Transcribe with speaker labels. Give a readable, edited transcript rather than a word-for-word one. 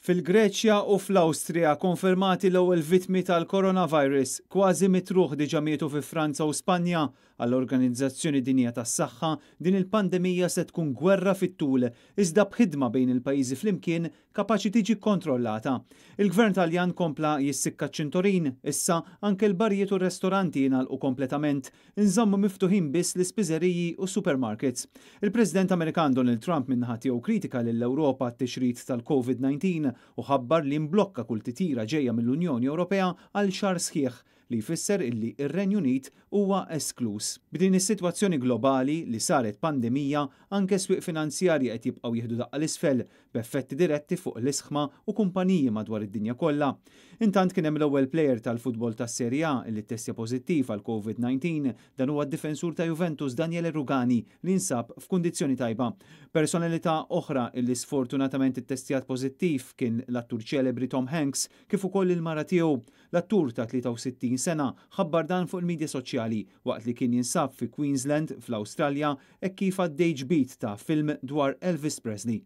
Speaker 1: Fil-Greċja u fl-Awstrija konfermati l-ewwel vittmi tal-coronavirus, kważi mitruħ diġà mietu fi Franza u Spanja. Għall-Organizzazzjoni Dinjija tas-Saħħa, din il-pandemija se tkun gwerra fit-tul, iżda b'ħidma bejn il-pajjiżi flimkien kapaċi tiġi kkontrollata. Il-Gvern Taljan kompla jissikka ċ-ċintorin, issa anke l-barijiet u r-restoranti jingħalqu kompletament, inżammu miftuħin biss l-ispiżeriji u supermarkets. Il-President Amerikan Donald Trump min-naħa tiegħu kritika lill-Ewropa għat-tixrid tal-Covid-19 u ħabbar li mblokka kull titjira ġejja mill-Unjoni Ewropea għal xahar sħiħ, li jfisser illi r-Renju Unit huwa eskluż. B'din is-sitwazzjoni globali li saret pandemija, anke swieq finanzjarji qed jibqgħu jieħdu daqqa 'l isfel, b'effetti diretti fuq l-isħma u kumpaniji madwar id-dinja kollha. Intant kien hemm l-ewwel plejer tal-futbol tas-Serie A li ttestja pożittiv għal Covid-19, dan huwa d-difensur ta' Juventus Daniele Rugani li jinsab f'kundizzjoni tajba. Personalità oħra illi sfortunatament ittestjat pożittiv kien l-attur ċelebri Tom Hanks kif ukoll il-mara tiegħu. L-attur ta' 63 sena ħabbar dan fuq il-midja soċjali waqt li kien jinsab fi Queensland fl-Awstralja hekk kif għaddej ġbid ta' film dwar Elvis Presley.